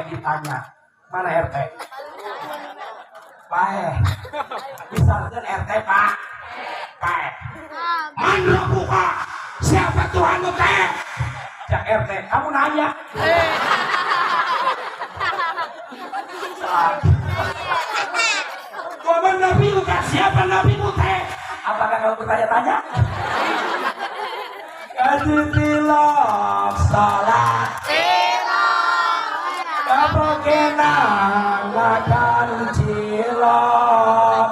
Ditanya, mana RT? Paeh. Misalkan RT, Pak, paeh. Man rabbuka? Siapa Tuhanmu teh? Cak RT, kamu nanya. Wa man nabiyuka? Siapa nabimu teh? Apakah kamu bertanya-tanya? Ngaji tilok, salat Kapokena makan cilok.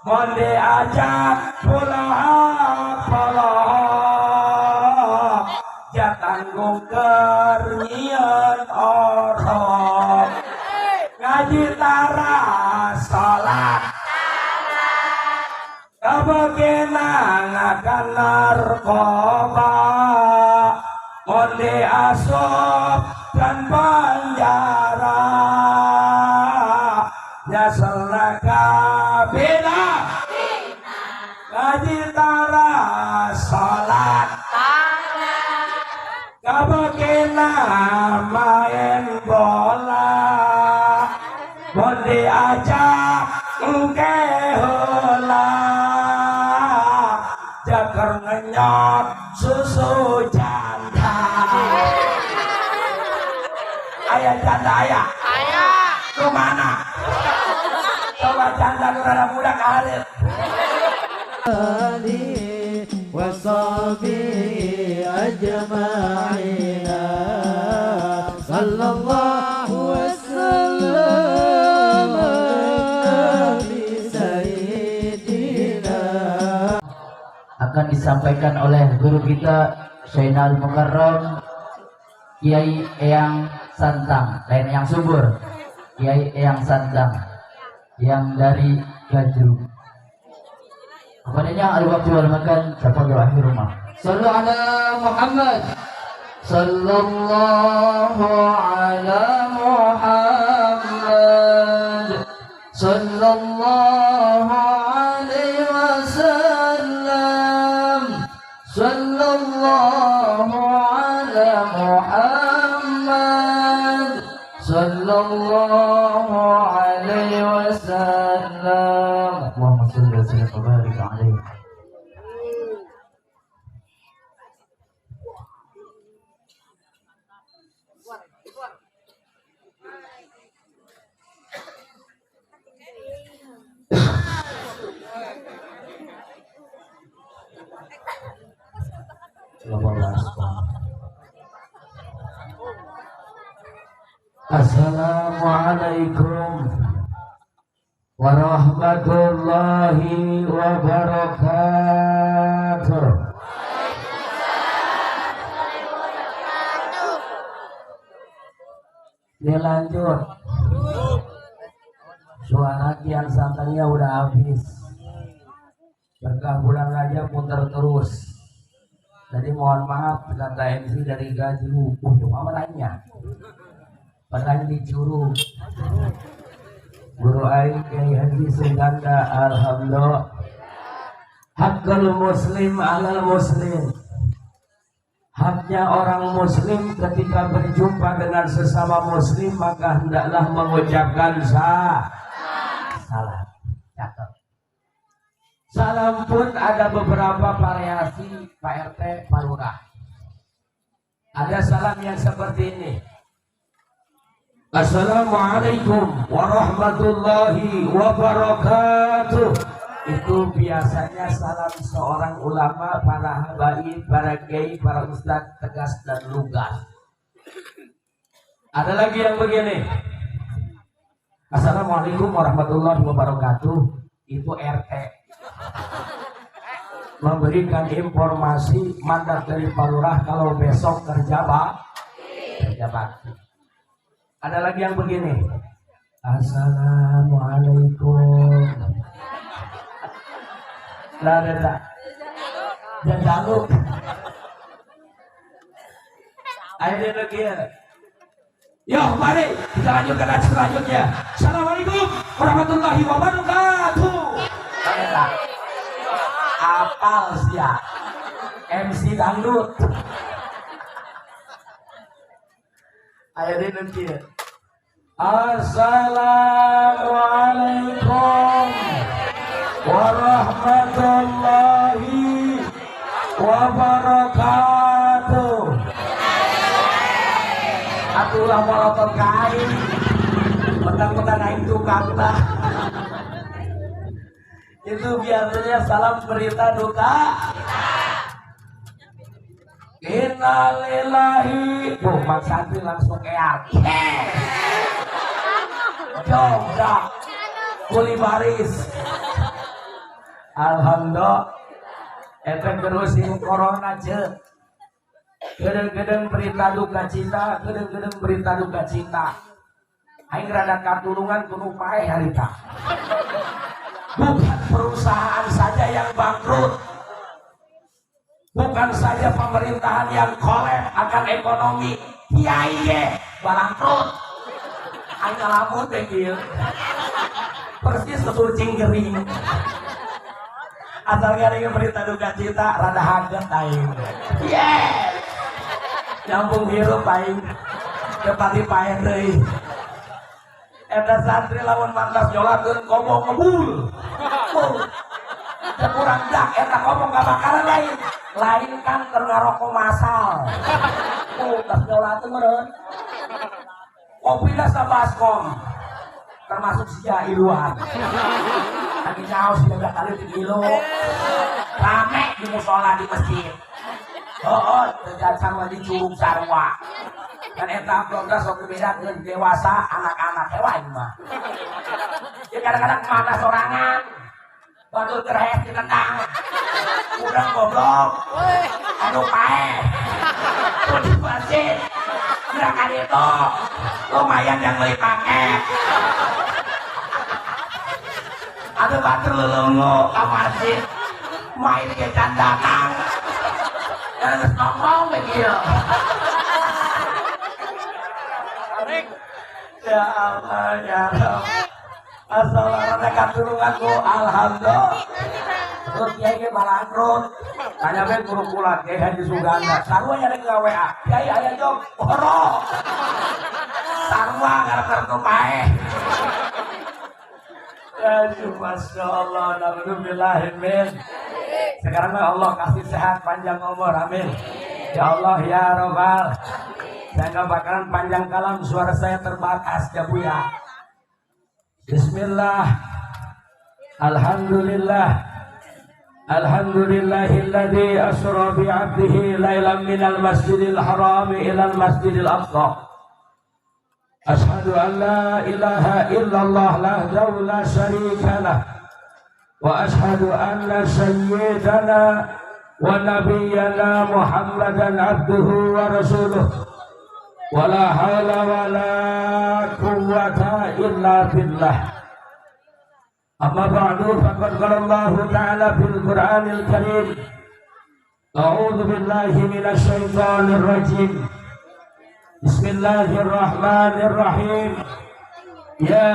Mun diajak pulang polok, jatanggung keur nyieun orok. Ngaji tara, salat Kapokena ngakan narkoba. Mun diasup kan penjara, nyesel kabina. Ngaji tara, salat Kabakena main bola. Mun diajak engke heula, jaker ngenyot susu janda. Aya janda aya? Aya. Kemana? Coba janda nu rada muda kahareut. آله وصحبه أجمعين. صلى الله وسلم على سيدنا Akan disampaikan oleh guru kita Syainal Mukarram, Kiai Eyang Santang, lain yang subur, Kiai Eyang Santang yang dari Gajrung. Kepadanya al-waktu wal makan, tafadhol akhirumah. Sallu ala Muhammad. Sallallahu ala Muhammad. Sallallahu alaihi wasallam. Sallallahu ala Muhammad. Sallallahu alaihi wasallam. Allahumma salli wa sallim wa barik alaihi. Assalamualaikum warahmatullahi wabarakatuh. Dilanjut. Suara Kian Santangnya udah habis. Berkah bulan aja muter terus. Jadi mohon maaf kata MC dari Gajru. Cuma nanya. Padahal dicuru. Guru aing Kiai Haji Suganda, alhamdulillah. Hakul muslim alal muslim. Haknya orang muslim ketika berjumpa dengan sesama muslim, maka hendaklah mengucapkan salam. Cakep. Salam pun ada beberapa variasi, Pak RT, Pak Lurah. Ada salam yang seperti ini. Assalamualaikum warahmatullahi wabarakatuh. Itu biasanya salam seorang ulama, para habaib, para kiai, para ustadz, tegas dan lugas. Ada lagi yang begini. Assalamualaikum warahmatullahi wabarakatuh. Itu RT memberikan informasi mandat dari Pak Lurah kalau besok kerja bakti. Ada lagi yang begini. Assalamualaikum. Lah, lah, dan lalu Ayo lagi ya. Yo, mari kita lanjutkan acara selanjutnya. Assalamualaikum warahmatullahi wabarakatuh. Apal sih ya MC dangdut. Ayo deh nanti ya. Assalamualaikum warahmatullahi wabarakatuh. Atulah molotot ka aing. Mentang-mentang aing tukang lah. Itu biasanya salam berita duka. Innalillahi. Tuh, Mang Santri langsung keak. Jogja kuli baris. Alhamdulillah. Efek terusin corona je. Gedeng-gedeng berita duka cita, gedeng-gedeng berita duka cita. Aing rada katulungan kudu paeh harita. Bukan perusahaan saja yang bangkrut, bukan saja pemerintahan yang kolep akan ekonomi, kiai ge bangkrut. Aing ngalamun teh kieu. Persis kesurcing gering. Asal garing berita duka cita rada haget aing. Yes. Nyambung hirup aing. Kepati paeh deui. Eta santri lamun mantas nyolatkeun komo ngebul. Kurang dak eta komo kabakaran lain. Lain kan keur ngaroko masal. Tas nyolatkeun meureun. Kopina sabaskom. Termasuk sia iluan. Lagi nyaos 3 kali 3 kilo. Rame di musola di masjid. Oh, terjadi di curug sarwa. Dan eta amplopna sok dibedakeun dewasa anak-anak hewan mah. Ya kadang-kadang mana sorangan. Batur kerhes ditendang. Urang goblok. Anu paeh. Tuh di masjid. Gerakan itu lumayan yang beli paket. Aduh batur lelongo ka masjid. Main ge can datang. Geus nongkrong we kieu. Ya Allah ya Rabb. Assalamualaikum katulunganku alhamdulillah. Terus kiai ge balangkrut. Tanya we guru kula Kiai Haji Suganda. Sarua nya rek WA. Kiai aya jog boro. Sarua garap-garap nu paeh. Aduh, Masya Allah, alhamdulillah, amin. Sekarang Allah kasih sehat panjang umur, amin. Ya Allah ya Robbal. Saya nggak bakalan panjang kalam, suara saya terbatas ya Bu ya. Bismillah. Alhamdulillah. Alhamdulillahilladzi asra bi 'abdihi lailan minal masjidil harami ilal masjidil aqsa. Ashhadu an la ilaha illallah wahdahu la syarika lah. Wa ashhadu anna sayyidana wa nabiyyana Muhammadan abduhu wa rasuluh. Wa la haula wa la quwwata illa billah. Amma ba'du, faqad qala Allahu ta'ala fil Qur'anil Karim. A'udzu billahi minasy syaithanir rajim. Bismillahirrahmanirrahim. Ya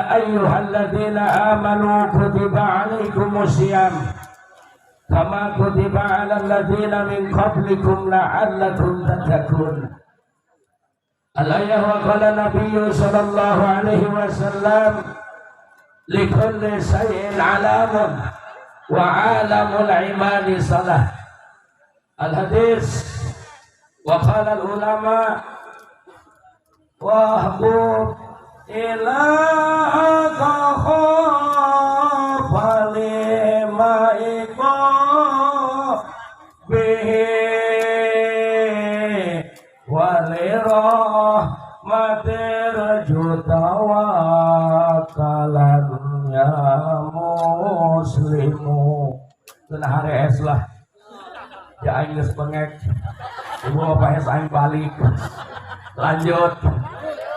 ayyuhalladzina amanu kutiba alaikumusiyam kama kutiba alal ladzina min qablikum la'allakum tattaqun. Al-ayah wa qala nabiyyu sallallahu alaihi wasallam likulli syai'in alamun wa alamul imani salah. Al-hadis wa qala al-ulama wahbub ilahaka khafa lima bihi walirahmatir jutawakalan ya muslimu. Cenah harees lah. Ya aing geus bengek. Ibu bapak es aing balik. Lanjut.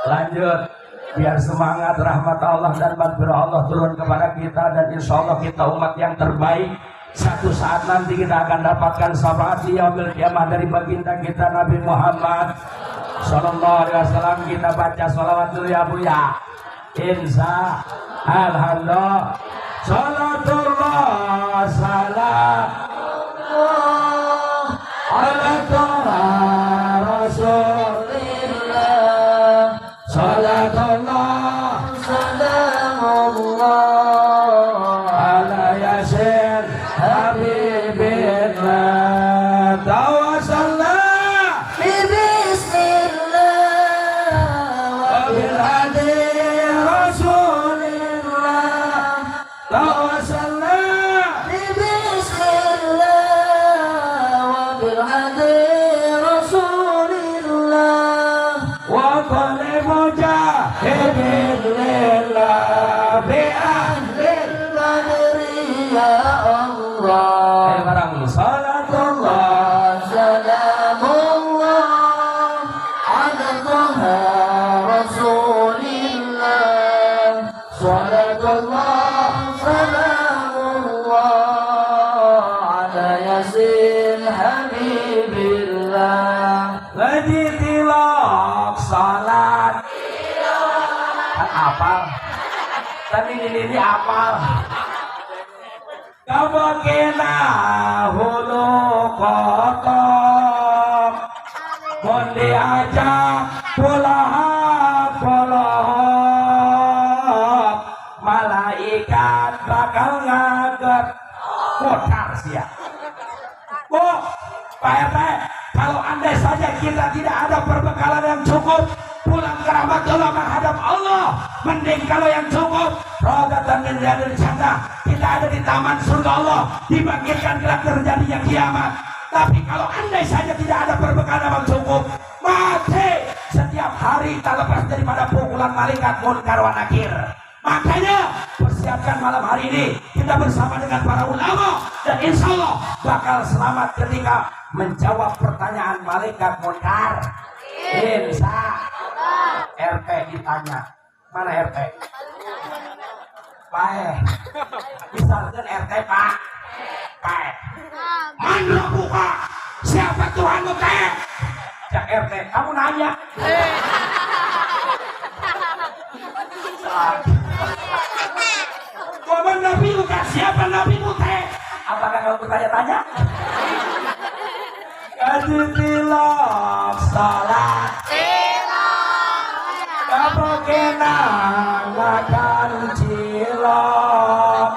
Lanjut. Biar semangat rahmat Allah dan maghfirah Allah turun kepada kita, dan insya Allah kita umat yang terbaik. Satu saat nanti kita akan dapatkan syafaat di yaumil kiamah dari baginda kita Nabi Muhammad sallallahu alaihi wasallam. Kita baca sholawat dulu ya Bu ya. Insya alhamdulillah. Salatullah salam ala Rasulillah. Salatullah Salatullah Salamullah ala Yasin Habibillah. Tawassalna Bismillah wa bil hadi Rasulillah. Tawassalna Bismillah wa bil hadi Rasulillah. Wa kulli mujahidin lillah bi ahli Badri ya Allah. Ayo bareng, salatullah Salamullah ala Taha Rasulillah. Salatullah salamullah ala Yasin Habibillah. Ngaji tilok salat kan apal tapi ini apal. Kabakena hulu kotok mun diajak pulang polohok, malaikat bakal ngaget kotar sia. Bu, Pak RT, kalau andai saja kita tidak ada perbekalan yang cukup pulang ke rahmatullah menghadap Allah, mending kalau yang cukup raudhatan min riyadil jannah, kita ada di taman surga Allah, dibangkitkan kelak terjadinya kiamat. Tapi kalau andai saja tidak ada perbekalan yang cukup, mati setiap hari tak lepas daripada pukulan malaikat munkar wa nakir. Makanya persiapkan malam hari ini kita bersama dengan para ulama dan insya Allah bakal selamat ketika menjawab pertanyaan malaikat munkar. Insya RT ditanya, mana RT? Pak, misalkan RT Pak, Pak, man rabbuka, siapa Tuhanmu teh? Cak RT, kamu nanya. Waman nabiyuka, siapa nabimu teh? Apakah kamu bertanya-tanya? Kaji tilok salat kabokena makan cilok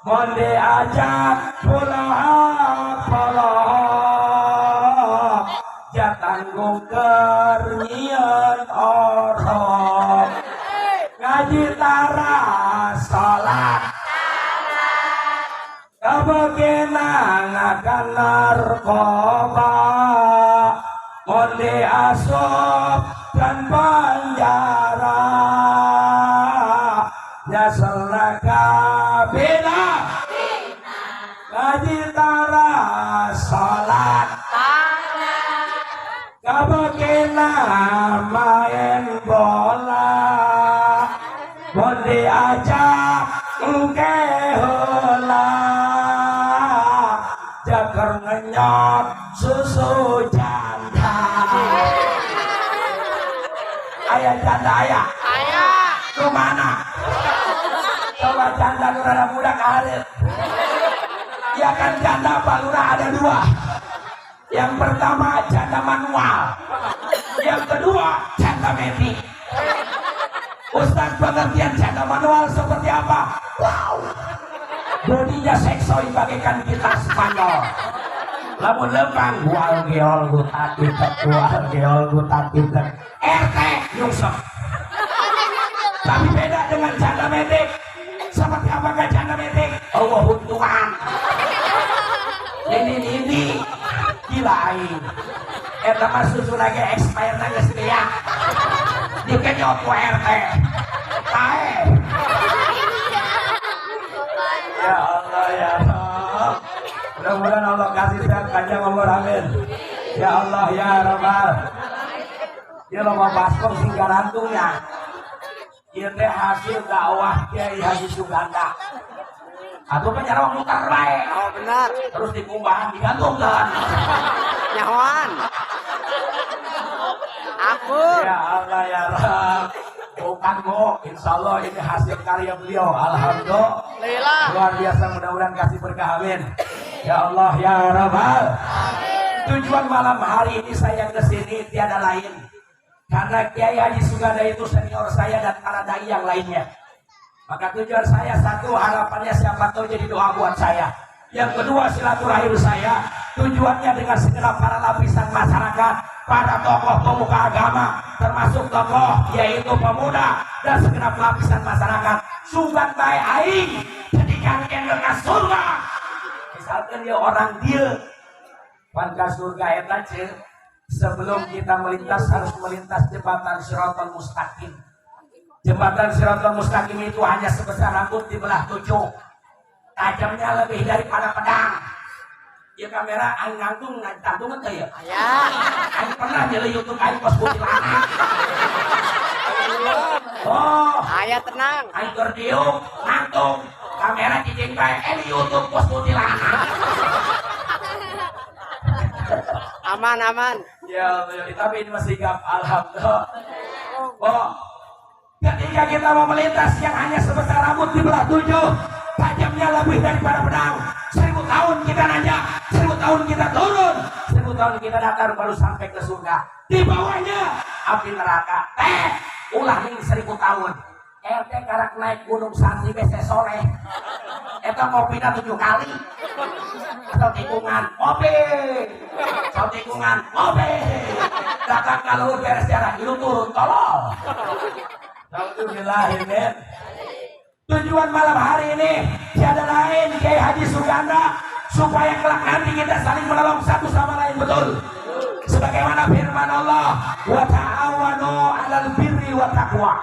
mun diajak pulang polok jatanggung keur nyieun orok. Ngaji tara salat kabokena ngakan narkoba mun diasup dan penjara nyesel kabina. Ngaji tara salat kabakena main bola mun diajak engke heula jaker ngenyot susu janda. Ayah janda ayah kemana? Coba janda nu rada muda kahareut. Ya kan janda Pak Lurah ada dua. Yang pertama janda manual, yang kedua janda metik. Ustaz, pengertian janda manual seperti apa? Wow, bodinya seksoi bagaikan gitar Spanyol. Lamun lempang gual geol gutat itet gual geol gutat itet RT nyungsep. Tapi beda dengan janda metik. Seperti apakah janda metik? Allah Tuhan. Ini gila aing. Eta mah susu lagi expired geus beak. Dikenyot ku RT. Tae. Ya Allah ya Allah. Mudah-mudahan Allah kasih sehat panjang umur, amin. Ya Allah ya Rabbal. Ya loma baskom sing garantungnya. Ieu teh hasil dakwah Kiai Haji Suganda. Atau penyarawang mutar bae. Oh benar. Terus dikumbahan digantungkan. Nyawan. Aku. Ya Allah ya Rabb. Bukan kok, insya Allah ini hasil karya beliau. Alhamdulillah. Luar biasa, mudah-mudahan kasih berkah, amin. Ya Allah ya Rabbal. Tujuan malam hari ini saya kesini tiada lain. Karena Kiai Haji Suganda itu senior saya dan para dai yang lainnya. Maka tujuan saya satu, harapannya siapa tahu jadi doa buat saya. Yang kedua, silaturahim saya tujuannya dengan segenap para lapisan masyarakat, para tokoh pemuka agama, termasuk tokoh yaitu pemuda dan segenap lapisan masyarakat. Sugan bae aing jadikan ke surga. Misalkan dia orang dia pan ka surga eta ce, sebelum kita melintas harus melintas jembatan Siratal Mustaqim. Jembatan Siratal Mustaqim itu hanya sebesar rambut dibelah tujuh. Tajamnya lebih daripada pedang. Ya kamera aing nangtung nangtung teh ya. Aya. Aing pernah jadi YouTube aing kos kuntilanak. Oh, Aya tenang. Aing keur diuk nangtung kamera cicing bae di YouTube kos kuntilanak. Aman aman. Ya, tapi ini masih gap, alhamdulillah. Oh, ketika kita mau melintas yang hanya sebesar rambut dibelah tujuh, tajamnya lebih daripada pedang. 1000 tahun kita nanjak, 1000 tahun kita turun, 1000 tahun kita datar baru sampai ke surga. Di bawahnya api neraka. Teh, ulah ning 1000 tahun. RT karak naik gunung santri bese sore. Eta ngopina 7 kali. Atau tikungan ngopi, atau tikungan ngopi. Datang kalau beres jarak hidup turun tolol. Alhamdulillah. Tujuan malam hari ini tiada lain Kiai Haji Suganda supaya kelak nanti kita saling menolong satu sama lain, betul. Sebagaimana firman Allah, wa ta'awanu 'alal birri wa taqwa.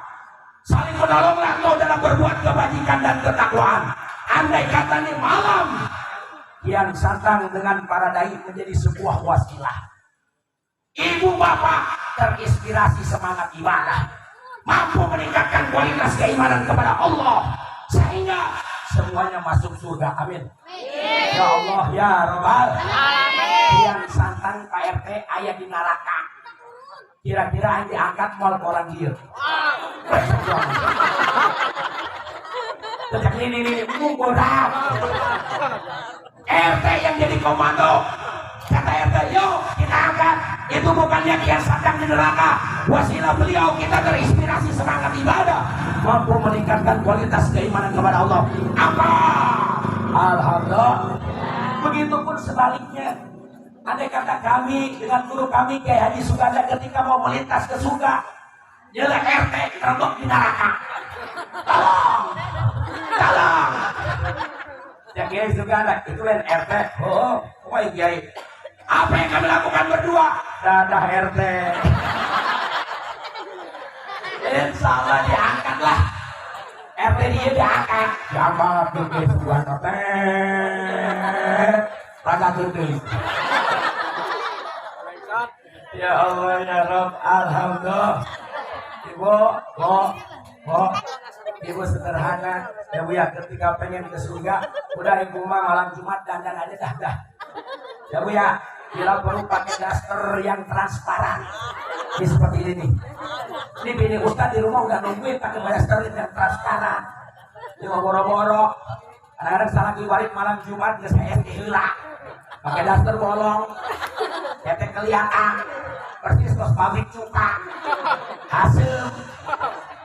Saling menolonglah kau dalam berbuat kebajikan dan ketakwaan. Andai kata nih malam Kian Santang dengan para dai menjadi sebuah wasilah. Ibu bapak terinspirasi semangat ibadah, mampu meningkatkan kualitas keimanan kepada Allah sehingga semuanya masuk surga. Amin. Ya Allah ya Rabbal Alamin. Kian Santang Pak RT ayah di neraka. Kira-kira yang diangkat mau orang dia. Sejak ini bodoh. RT yang jadi komando, kata RT, yuk kita angkat. Itu bukannya Kian Santang di neraka. Wasilah beliau kita terinspirasi semangat ibadah, mampu meningkatkan kualitas keimanan kepada Allah. Apa? Alhamdulillah. Begitupun sebaliknya. Andai kata kami dengan guru kami Kiai Haji Suganda ketika mau melintas ke surga, jelek RT terbok di neraka. Tolong, tolong. Ya Kiai Suganda itu lain RT. Oh, wah Kiai. Apa yang kami lakukan berdua? Dadah RT. Insya Allah diangkatlah. RT dia diangkat. Diangkat tuh Kiai Suganda. Raga tuh. Ya Allah ya Rabb, alhamdulillah. Ibu, bu, bu, ibu sederhana ya Bu ya, ketika pengen ke surga udah ibu mah malam Jumat dandan aja dah dah. Ya Bu ya, bila perlu pakai daster yang transparan. Ini seperti ini nih. Ini bini ustad di rumah udah nungguin pakai daster yang transparan. Ini mau boro-boro. Kadang-kadang salah kiwarit malam Jumat geus saya heula. Pakai daster bolong. Ketek kelihatan. Persis kos pabrik cuka. Hasil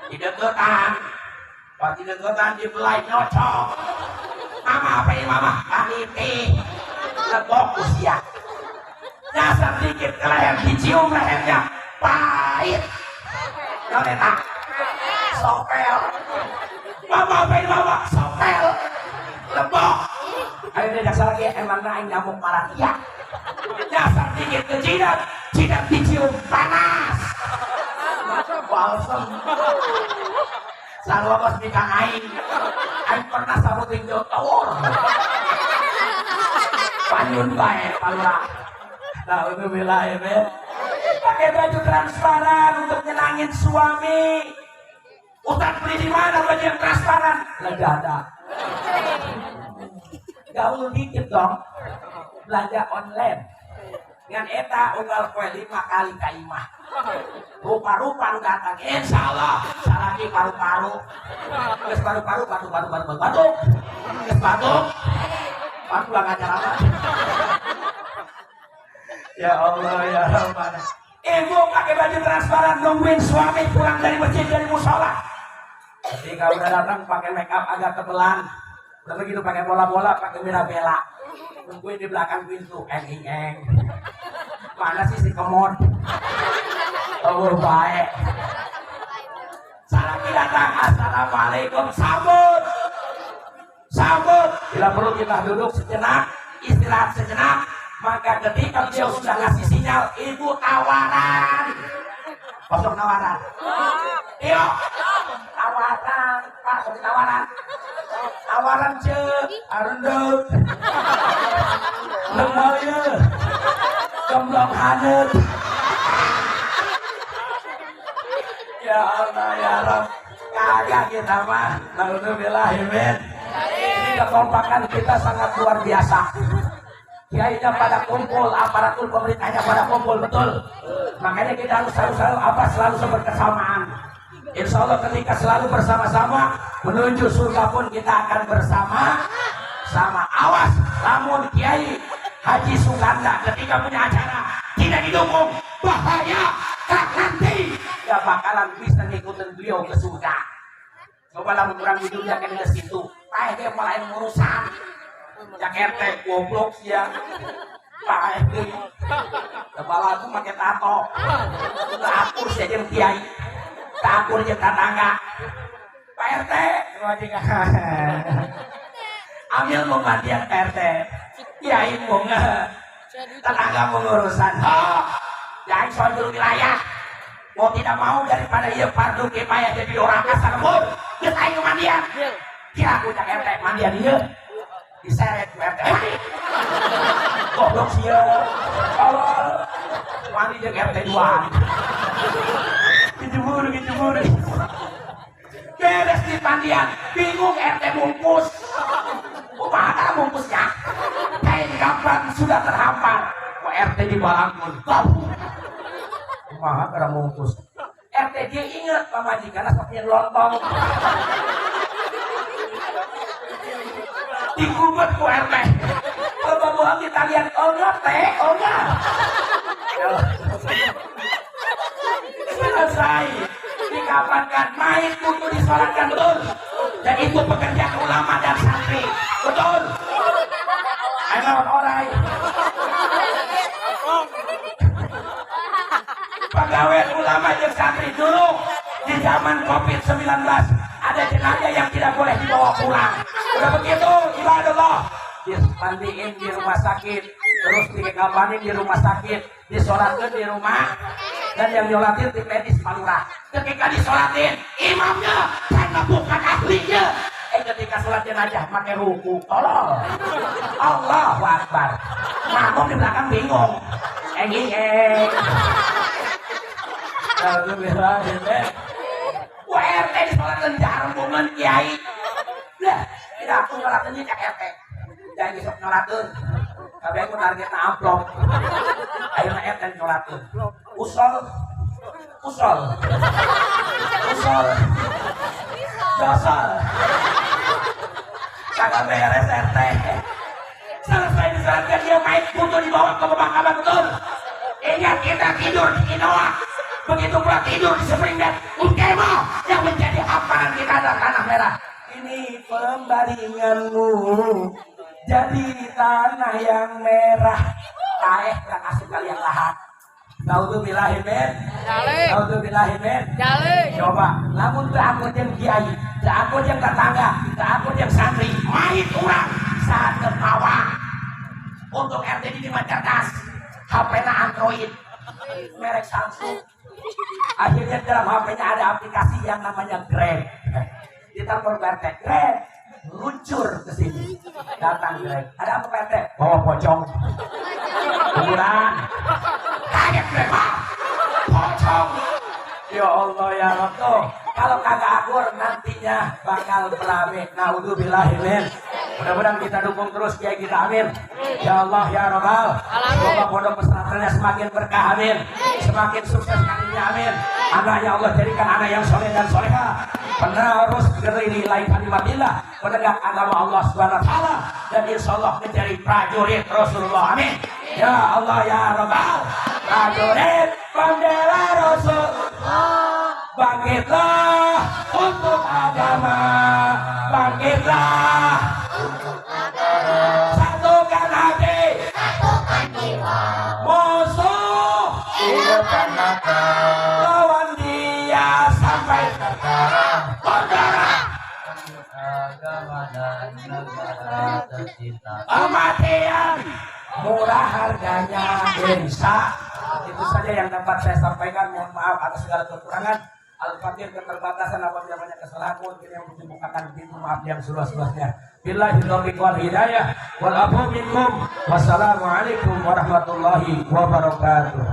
dideketan. Pas dideketan dibelai nyocok. Mama apa ini mama? Paniti. Lebok usia. Nyasar dikit ke leher, dicium lehernya. Pahit. Nyoleta. Sopel. Mama apa ini mama? Sopel. Lebok. Ayo dia jaksa lagi, emang aing nyamuk malaria. Nyasar dikit ke jidat, jidat dicium panas. Balsem. Sarua kos mikang aing. Aing pernah sabuting jotor. Panyun bae palura. Alhamdulillah ya, pakai baju transparan untuk nyenangin suami. Ustaz beli di mana baju yang transparan? Ledada. Gaul dikit dong. Belanja online. Dengan eta unggal poe 5 kali ka imah. Rupa-rupa nu datang, insyaallah salaki paru-paru. Geus paru-paru batuk batuk batuk batuk. Geus batuk. Batuk lah ngajar apa. Ya Allah ya Rabbana. Ibu pakai baju transparan nungguin suami pulang dari masjid, dari musola. Ketika udah datang pakai make up agak tebelan, udah begitu pakai bola-bola, pakai mirabella, nungguin di belakang pintu, eng eng eng. Mana sih si kemon? Oh baik. Salaki datang, assalamualaikum, sambut, sambut. Bila perlu kita duduk sejenak, istirahat sejenak. Maka ketika beliau sudah ngasih sinyal, ibu tawaran, kosong tawaran, iyo, tawaran, pak, sok tawaran, tawaran cek, arendek, lemah ya, gemblong hanet. Ya Allah ya Rabb, kagak kita mah, naudzubillah min. Ini kekompakan kita sangat luar biasa. Kiainya pada kumpul, aparatur pemerintahnya pada kumpul, betul. Makanya kita harus selalu apa, selalu berkesamaan. Insya Allah ketika selalu bersama-sama menuju surga pun kita akan bersama sama. Awas, lamun Kiai Haji Suganda ketika punya acara tidak didukung, bahaya, tak nanti gak bakalan bisa ngikutin beliau ke surga. Coba lamun kurang di dunia kan ke situ, paeh dia mulai urusan. Cak RT goblok sia. Paeh deui. Kepala aku make tato. Teu akur sia jeung kiai. Teu akur jeung tetangga. Pak RT, ambil mau mandian Pak RT. Kiai mau tetangga mau ngurusan. Oh, jangan soal dulu wilayah. Mau tidak mau daripada ieu fardu kifayah jadi orang kasar lembur. Geus aing mandian. Kira aku cak RT mandian ieu. Diseret ku RT. Goblok sia. Allah. Mandi jeung RT 2. Kecebur, kecebur. Beres di mandian, bingung RT bungkus. Kumaha bungkusnya? Kain kapan sudah terhampar. Ku RT di balangkun. Kumaha kada bungkus. RT dia inget pamajikanna sok nyen lontong. Dikubet ku RT. Kalau babuhan ditalian, oh enggak teh, oh enggak. Selesai. Dikapankan, mayit butuh disolatkan, betul. Dan itu pekerjaan ulama dan santri, betul. Ayo orang. Pegawai ulama dan santri dulu di zaman COVID-19 ada jenazah yang tidak boleh dibawa pulang. Udah begitu, ibadallah, dimandiin di rumah sakit, terus dikapanin di rumah sakit, disolatkan di rumah, dan yang nyolatin di medis Palura. Ketika disolatin, imamnya karena bukan ahlinya. Ketika sholat jenazah pakai ruku, tolong. Allahu Akbar. Makmum di belakang bingung. Eng eng. Alhamdulillah. Wah RT disolatin jarembungan kiai. Lah, tidak aku nyolatin cak RT. Jangan besok nyolatin. Kabeh aku targetna amplop. Ayo RT nyolatin. Usol. Usol. Usol. Dosol. Kagak beres RT. Selesai disolatkan dia main butuh dibawa ke pemakaman, betul. Ingat kita tidur di Inoa. Begitu pula tidur di Springdale, Ukemo yang menjadi hamparan kita adalah tanah merah. Ini pembaringanmu jadi tanah yang merah. Taeh gak kasih kalian lahan. Naudzubillahi min. Naudzubillahi min. Coba, lamun teu aku jeung kiai, teu aku jeung tetangga, teu aku jeung santri, mayit urang saat ketawa. Untuk RT ini mah cerdas, HP-na Android, merek Samsung. Akhirnya dalam HP-nya ada aplikasi yang namanya Grab. Ditelepon RT, Grab luncur ke sini. Datang Grab. Ada apa RT? Bawa pocong. Kuburan. Kaget Grab. Pocong. Ya Allah ya Rabb. Tuh, kalau kagak akur nantinya bakal berame. Naudzubillahi min. Mudah-mudahan kita dukung terus kiai kita, amin. Ya Allah ya Rabbal. Semoga pondok pesantrennya semakin berkah, amin. Semakin sukses karirnya, amin. Anaknya Allah jadikan anak yang soleh dan soleha, penerus nilai kalimatillah, penegak agama Allah Subhanahu wa taala, dan insya Allah menjadi prajurit Rasulullah, amin. Ya Allah ya Rabbal. Prajurit bendera Rasul, bangkitlah untuk agama, bangkitlah untuk agama. Satukan hati, satukan jiwa, musuh di depan mata, lawan dia sampai berdarah, berdarah. Agama dan negara tercinta. Kematian murah harganya, insya. Itu saja yang dapat saya sampaikan. Mohon maaf atas segala kekurangan. Al-Fakir keterbatasan apabila banyak kesalahan, mungkin yang dibukakan pintu maaf yang seluas-luasnya. Billahi taufiq wal hidayah wal afu minkum. Wassalamualaikum warahmatullahi wabarakatuh.